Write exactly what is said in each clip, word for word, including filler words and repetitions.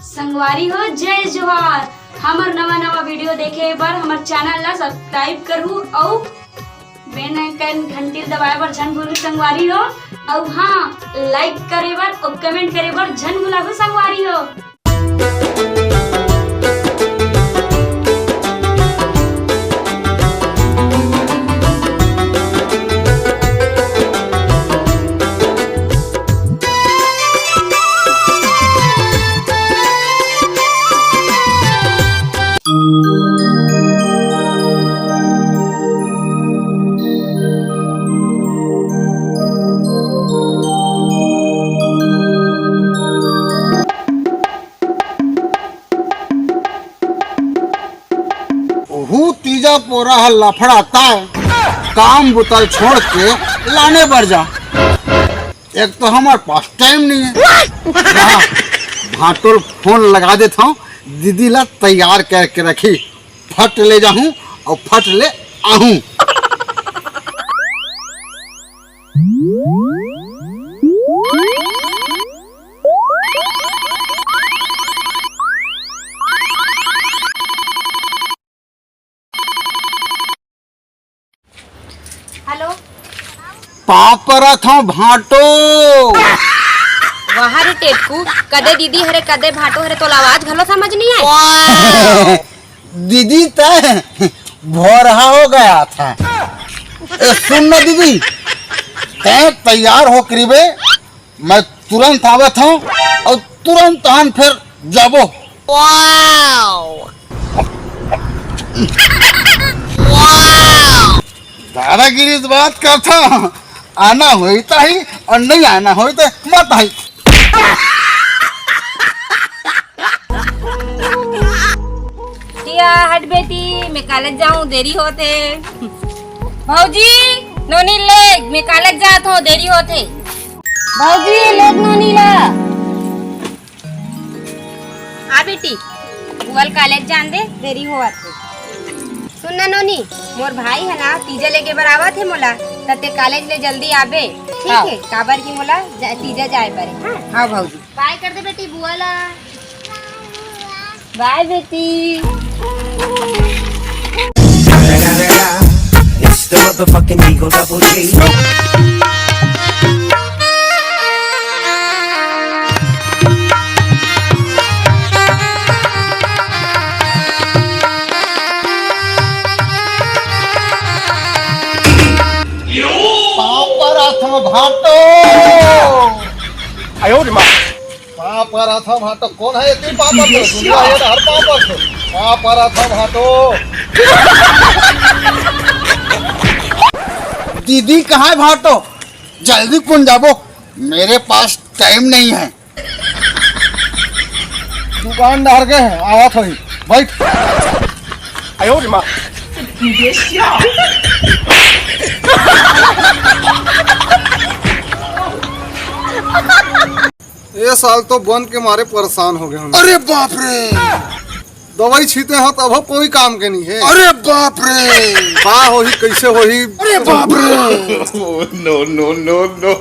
संगवारी हो, जय जोहार। हमर नवा नवा वीडियो देखे बर हमर चैनल ला सब्सक्राइब करहू अउ बेल आइकन घंटी दबाए बर झन भूलू संगवारी हो। अउ हाँ, लाइक करे बर अउ कमेंट करे बर झन भुलाहू संगवारी हो। ओहू तीजा पोरा ह लफड़ा ताय, काम बुता छोड़ के लाने बर जा। एक तो हमर पास टाइम नहीं है। हाँ, भांटो ल फोन लगा देत हूँ, दीदी ला तैयार करके रखी, फट ले जाहूँ अउ फट ले आहूँ। हेलो। पाँव परत हंव भांटो। वाह रे टेटकू, कदे दीदी हरे, कदे भांटो हरे, तोला आवाज घलो समझ नहीं आए। दीदी तैं भोरहा हो गया था। ए, सुन ना दीदी, तैं तैयार हो करीबे, मैं तुरंत आवत हूँ और तुरंत हम फिर जाबो। दादागिरी से बात करता, आना होई तो ही और नहीं आना होई तो मत ही। टिया, हट बेटी, मैं कॉलेज जाऊं, देरी होथे। भौजी, नोनी ले, मैं कॉलेज जात हूं, देरी होथे। भौजी, ले नोनी ला। आ बेटी, बुआ ल कॉलेज जान दे, देरी होवत हे। सुन ना नोनी, मोर भाई है ना, तीजा लेके बर आवत हे मोला, त ते कॉलेज ले जल्दी आबे, ठीक हाँ। है? काबर की मोला जा, तीजा जाए बर हे, हाँ? हाँ भौजी। बाय कर दे बेटी बुआ ला। बाय बेटी। It's the motherfucking Eagle Double G. पाँव परत हंव भांटो। आयो रे माँ। पाँव परत हंव भांटो, कोन हे एती पाँव परत हे? दुनिया हे हर पाँव परत हे। पाँव परत हंव भांटो। दीदी कहाँ हे भांटो? जल्दी कुन जाबो, मेरे पास टाइम नहीं है। दुकान डहर गे हे, आवत होही। बैठ। आयो रे माँ। ए साल तो बन के मारे परेशान हो गे हंव। अरे बाप रे। दवाई छीते हंव तभो कोई काम के नहीं हे। अरे बाप रे। का होही, कैसे होही? अरे बाप रे। No, no, no, no।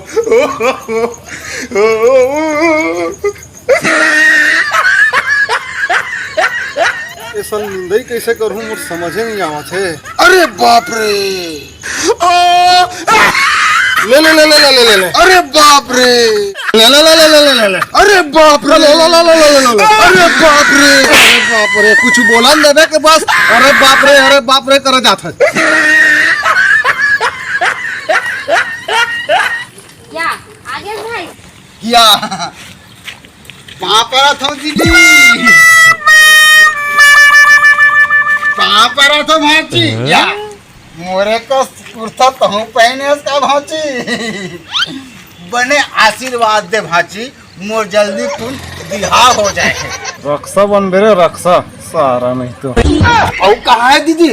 ए साल निंदई कैसे करहूं, मोर समझे नहीं आवत हे। अरे बाप रे। ले, ले, ले, ले। अरे बाप रे। ले, ले, ले, ले। अरे बाप रे। ले, ले, ले, ले, ले। अरे बाप रे। अरे बाप रे, कुछ बोलन देबे के बस। अरे बाप रे, अरे बाप रे, करे जात हे। क्या? आ गया भाई? क्या? पाँव परत हंव दीदी। पाँव परत हंव भांची। या, मोरे कस कुर्ता तहूं पहने हस का भांची? बने आशीर्वाद दे भांची, मोर जल्दी कुन बिहाव हो जाए। रक्षा बनबे रे रक्षा, सारा नहीं तो। अउ कहाँ हे दीदी?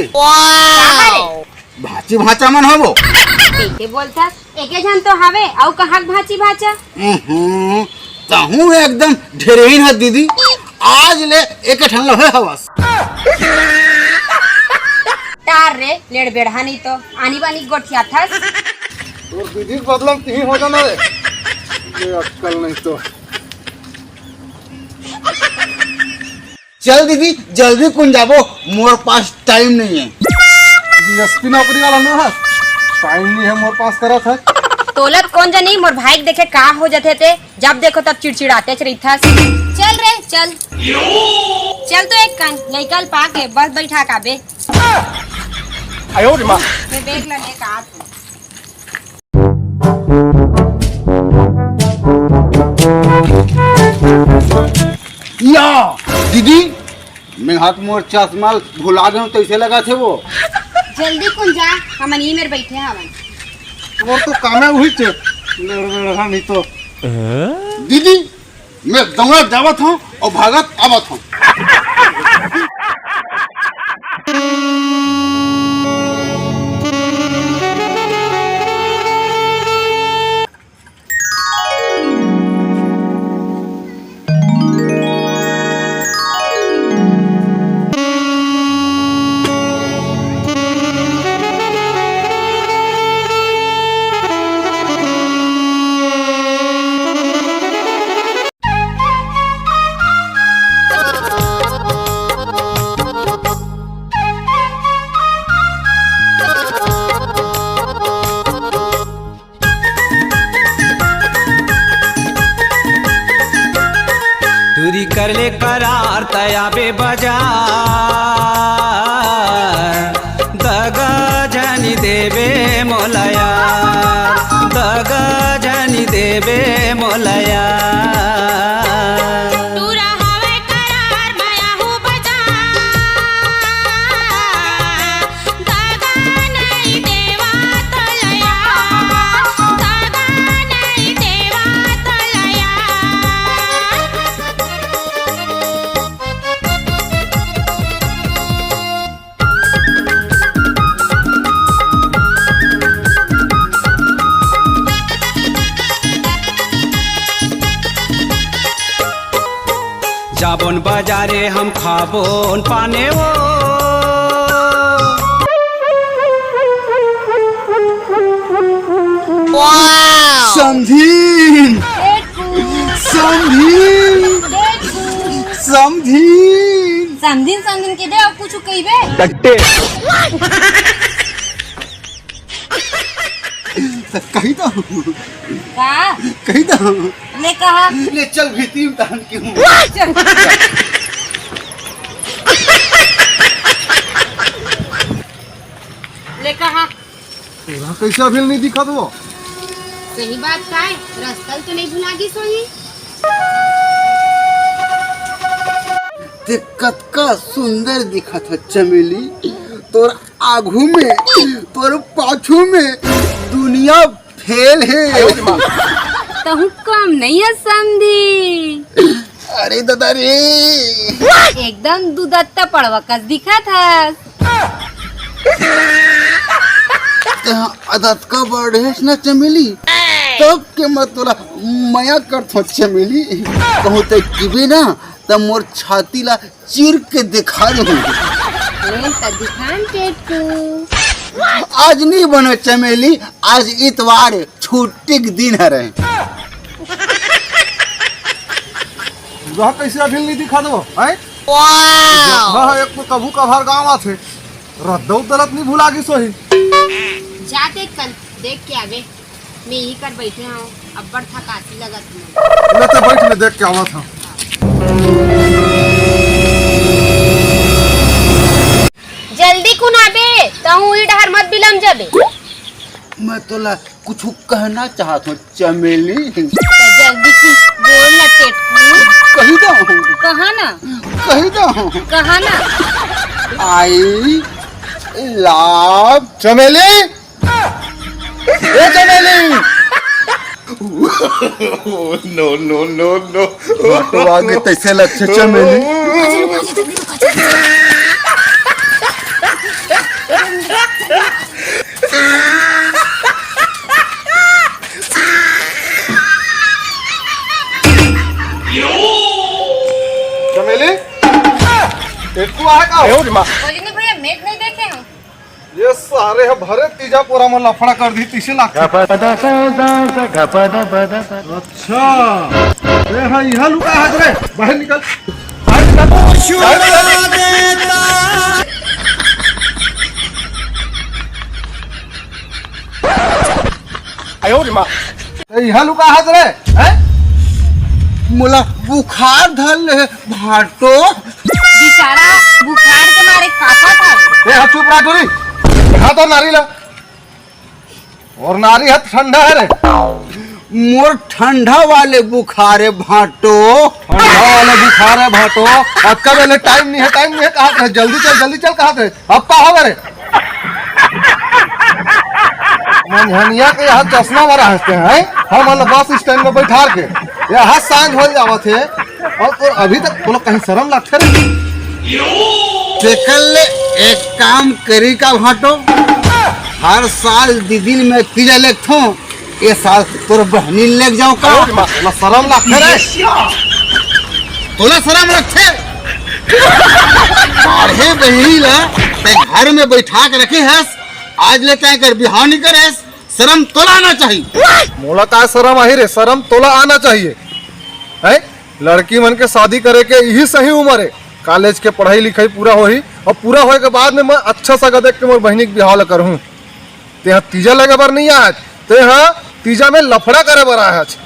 भांची भांचा मन हवो। कइसे बोलथस? एके झन तो हवे, अउ कहाक भांची भांचा? उहुं, तहूं एकदम ढेरहीन हस दीदी। आज ले एके ठन ल होय हवस। टार रे, लेड़ बेड़हा नहीं तो आनी बानी गोठियाथस। तोर दीदी के बदला म तिही हो जाना रे। ये अक्कल नहीं तो। चल दीदी, जल्दी कुन जाबो, मोर पास टाइम नहीं है। डीएसपी नौकरी वाला ना है, टाइम नहीं है मोर पास, करत है। तोला त कोन जनी मोर भाई के देखे का हो जथे ते, जब देखो तब चिड़चिड़ातेच रहिथस। चल रे चल, चल तो एक कन लइका ल पाके बस बैठा काबे। मैं बैग ला लेके आत हूँ। या दीदी, मैं हाथ मोर चश्मा भुला गए, तइसे लगा थे वो। जल्दी कुन जा, हमन ई मेर बैठे हवन। मोर तो काम है वही चे, लड़ लड़ रहा नहीं तो। दीदी, मैं दौड़त जावत हूँ और भागत आवत हूँ। टूरी कर ले करार तयाबे बाजार, दगा झनी देबे मोला यार, दगा झनी देबे मोला यार। टूरा हवे करार, मैं आहू बाजार। दगा नइ देवा तलया, दगा नइ देवा तलया। जाबोन बाजारे हम खाबोन पाने वो। समधिन, समधिन, समधिन। समधिन समधिन के दे, अउ कुछु कहिबे? कही तो। का? कही तो। ले कहा। ले चल भीतरी में तहन के हूँ। चल। ले कहा। तोरा कैसे अभी नहीं दिखत वो? सही बात का है, रस्ता तो नहीं भुला गिस होही। ते कतका सुंदर दिखत ह चमेली, तोर आघू में, तोर पाछू में दुनिया फेल हे। तहूँ कम नहीं है समधी। अरे दादा रे। एकदम दुदत्ता पड़वा कस दिखत हस। तेहा अदतका बढ़ेस ना चमेली, तब के मैं तोला मया करथों चमेली। कहूँ ते किबे ना, त मोर छाती ला चीर के दिखा दे। ए, त दिखान टेटू। आज नहीं बने चमेली, आज इतवार हे, छुट्टी के दिन हरे। वह कैसे अभी नहीं दिखा दो, हैं? हाँ, एक तो कभू कभार गाँव आथे, रद्दा उद्दलत नहीं भुला गिस होही। जाते कल देख के आवे। मैं यही कर बैठे हूँ, अब्बड़ थकासी लगत हूँ। ले तो बैठ, मैं देख के आवत हूँ। जल्दी कुन आबे, तहूँ ई डहर मत बिलम जाबे। मैं तोला कुछ कहना चाहत हूँ चमेली। तो जल्दी की बोल ना टेटकू। कही दो। कहा ना। कही दो। कहा ना। I love चमेली। ए चमेली। No, no, no, no। तो आगे तैसे लच्छे चमेली। चमेली, एक को आए का? बोली नहीं भैया, मैं नहीं देखे हूँ। ये सारे ह भरे तीजा पोरा में लफड़ा कर दी, तीसे लाख। अच्छा, ये हाँ, यहाँ लुका है रे, बाहर निकल, बाहर निकल। चुरा देता। ए, इहाँ लुका हस रे, हैं? मोला बुखार धर ले भाटो। बेचारा बुखार के मारे कांपत हे। ए, हा चुप रह टूरी। देखा तो नारी ला। अउ नारी हा ठंडा हे रे। मोर ठंडा वाले बुखार हे भाटो। ठंडा वाले बुखार हे भाटो। अतका बेले टाइम नइ हे, टाइम नइ हे कहत रहे, जल्दी चल, जल्दी चल कहत रहे। अब का होगे रे? मंझनिया के इहाँ चश्मा वाला हंसते हैं, हम वाला बस स्टैंड में बैठार के। इहाँ सांझ हो जावत हे, अउ तो अभी तक तोला कहीं शरम लागथे रे? तेकर ले एक काम करी का भाटो, हर साल दीदी ल मैं तीजा लेगथों, ए साल तोर बहिनी ल लेग जांव का? अरे माँ। तोला शरम लागथे रे? तोला शरम लगथे? बाढ़े बहिनी ला तैं घर में बैठा के रखे हस, आज ले तैं कर बिहाव नइ करे हस, शरम तोला आना चाही। मोला का शरम आही रे, शरम तोला आना चाहिए। हैं? लड़की मन के शादी करे के इही सही उमर हे। कॉलेज के पढ़ाई लिखाई पूरा होही अउ पूरा होए के बाद में मैं अच्छा सगा देख के मोर बहिनी के बिहाव ला करहूँ। तेहा तीजा लगे बर नइ आए हस, तेहा तीजा में लफड़ा करे बर आए हस।